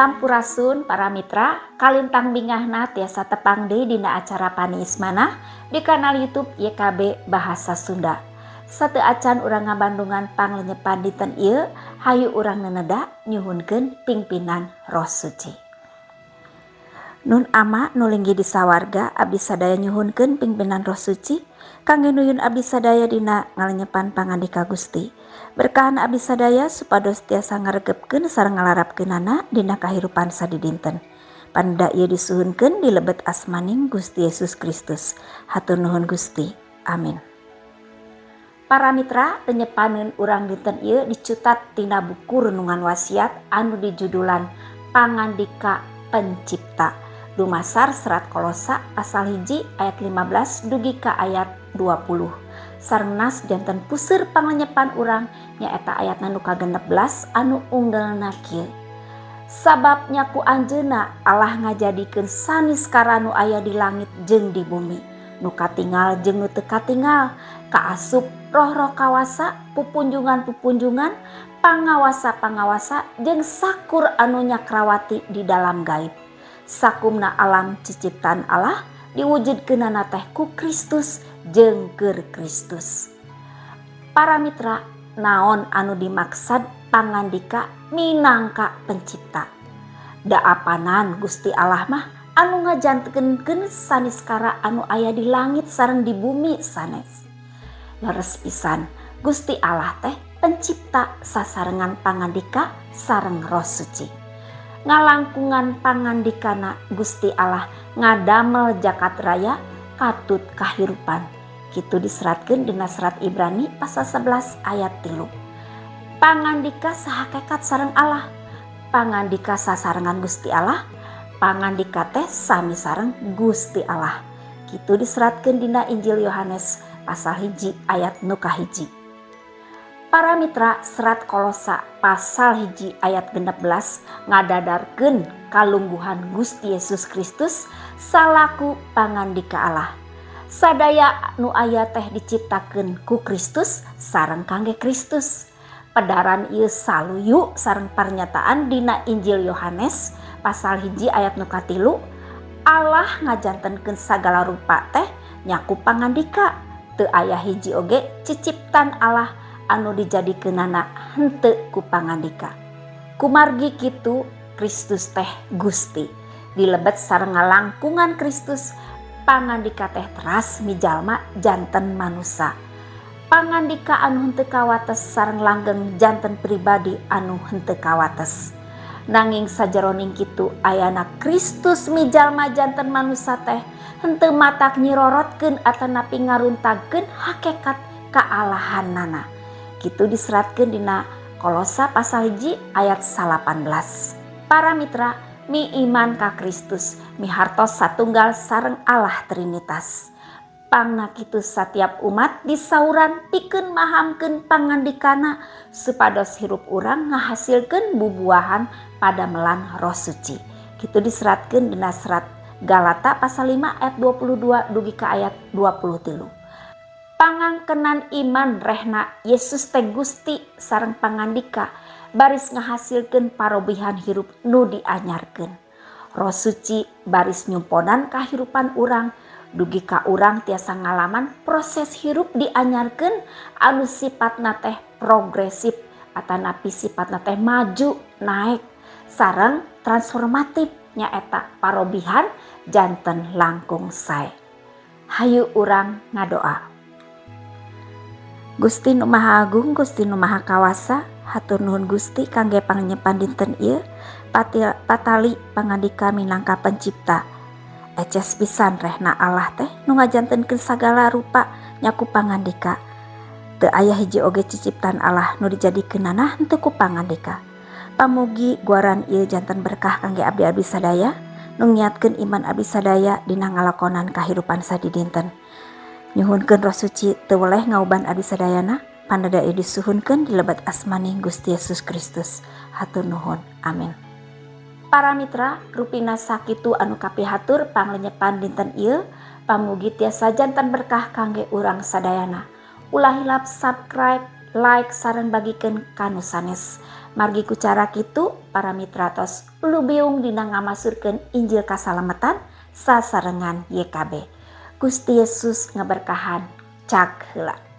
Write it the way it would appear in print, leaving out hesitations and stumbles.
Sampurasun, para mitra. Kalintang bingahna tiasa tepang deui dina acara Paniis Manah di kanal YouTube YKB Bahasa Sunda. Sateuacan urang ngabandungan panglenyepan dinten ieu, hayu urang neneda nyuhunkeun pingpinan Roh Suci. Nun Ama nu linggih di sawarga, abdi sadaya nyuhunkeun pingpinan Roh Suci kangge nuyun abdi sadaya dina ngalenyepan pangandika Gusti. Berkahan abdi sadaya supados tiasa ngaregepkeun sareng ngalarapkeunana dina kahirupan sadidinten. Paneda ieu disuhunkeun di lebet asmaning Gusti Yesus Kristus. Hatur nuhun, Gusti. Amin. Para mitra, lenyepaneun urang dinten ieu dicutat tina buku Renungan Wasiat anu dijudulan Pangandika Pencipta. Dumasar Serat Kolosa pasal 1 ayat 15 dugi ka ayat 20. Sareng nas janten puseur panglenyepan urang nyaeta ayat nu ka-16 anu unggelna kieu: "Sabab nya ku Anjeunna Allah ngajadikeun saniskara nu aya di langit jeung di bumi, nu katingal jeung nu teu katingal, kaasup roh-roh kawasa, pupunjungan-pupunjungan, pangawasa-pangawasa, jeung sakur anu nyakrawati di dalam gaib. Sakumna alam ciciptaan Allah diwujudkeunana teh ku Kristus jeung keur Kristus." Para mitra, naon anu dimaksad pangandika minangka pencipta? Da apanan Gusti Allah mah anu ngajantenkeun saniskara anu aya di langit sareng di bumi sanes. Leres pisan, Gusti Allah teh pencipta sasarengan pangandika sareng Roh Suci. Ngalangkungan pangandikana, Gusti Allah ngadamel jagat raya katut kahirupan. Kitu diseratkeun dina Serat Ibrani pasal 11 ayat 3. Pangandika sahakekat sareng Allah. Pangandika sasarengan Gusti Allah. Pangandika teh sami sareng Gusti Allah. Kitu diseratkeun dina Injil Yohanes pasal 1 ayat nu kahiji. Para mitra, Serat Kolosa pasal 1 ayat 16 ngadadarkeun kalungguhan Gusti Yesus Kristus salaku pangandika Allah. Sadaya nu aya teh diciptakeun ku Kristus sareng kangge Kristus. Pedaran ieu saluyu sareng pernyataan dina Injil Yohanes pasal 1 ayat nu katilu, Allah ngajantenkeun sagala rupa teh nya ku pangandika, teu aya hiji oge ciciptan Allah anu dijadikeunana henteu ku pangandika. Kumargi kitu Kristus teh Gusti. Dilebet sareng ngalangkungan Kristus, pangandika teh teras mijalma janten manusa. Pangandika anu henteu kawates sareng langgeng janten pribadi anu henteu kawates. Nanging sajeroning kitu ayana Kristus mijalma janten manusa teh henteu matak nyirorotkeun atanapi ngaruntagkeun hakekat kaalahanana. Kitu diseratkeun dina Kolosa pasal 1 ayat 18. Para mitra, mi iman ka Kristus mihartos satunggal sareng Allah Trinitas. Pangna kitu satiap umat disauran pikeun mahamkeun pangandikana supados hirup urang ngahasilkeun bubuahan padamelan Roh Suci. Kitu diseratkeun dina Serat Galata pasal 5 ayat 22 dugi ka ayat 23. Pangangkenan iman rehna Yesus teh Gusti sareng pangandika baris ngahasilkeun parobihan hirup nu dianyarkeun. Roh Suci baris nyumponan kahirupan urang dugi ka urang tiasa ngalaman proses hirup dianyarkeun anu sifatna teh progresif atanapi sifatna teh maju naek sareng transformatif, nyaeta parobihan janten langkung sae. Hayu urang ngadoa. Gusti Nu Maha Agung, Gusti Nu Maha Kawasa, hatur nuhun, Gusti, kangge panglenyepan dinten ieu patali pangandika minangka pencipta. Eces pisan rehna Allah teh nu ngajantenkeun sagala rupa nya ku pangandika. Teu aya hiji oge ciciptan Allah nu dijadikeunana henteu ku pangandika. Pamugi guaran ieu janten berkah kangge abdi-abdi sadaya, nu ngiatkeun iman abdi sadaya dina ngalakonan kahirupan sadidinten. Nyuhunkeun Roh Suci teu weleh ngauban abdi sadayana. Paneda ieu disuhunkeun di lebet asmaning Gusti Yesus Kristus. Hatur nuhun. Amin. Para mitra, rupina sakitu anu kapihatur panglenyepan dinten ieu. Pamugi tiasa janten berkah kangge urang sadayana. Ulah hilap subscribe, like, sareng bagikeun ka nu sanes. Margi ku cara kitu para mitra tos lubeung dina ngamasurkeun Injil kasalametan sasarengan YKB. Gusti Yesus ngaberkahan. Cag heula.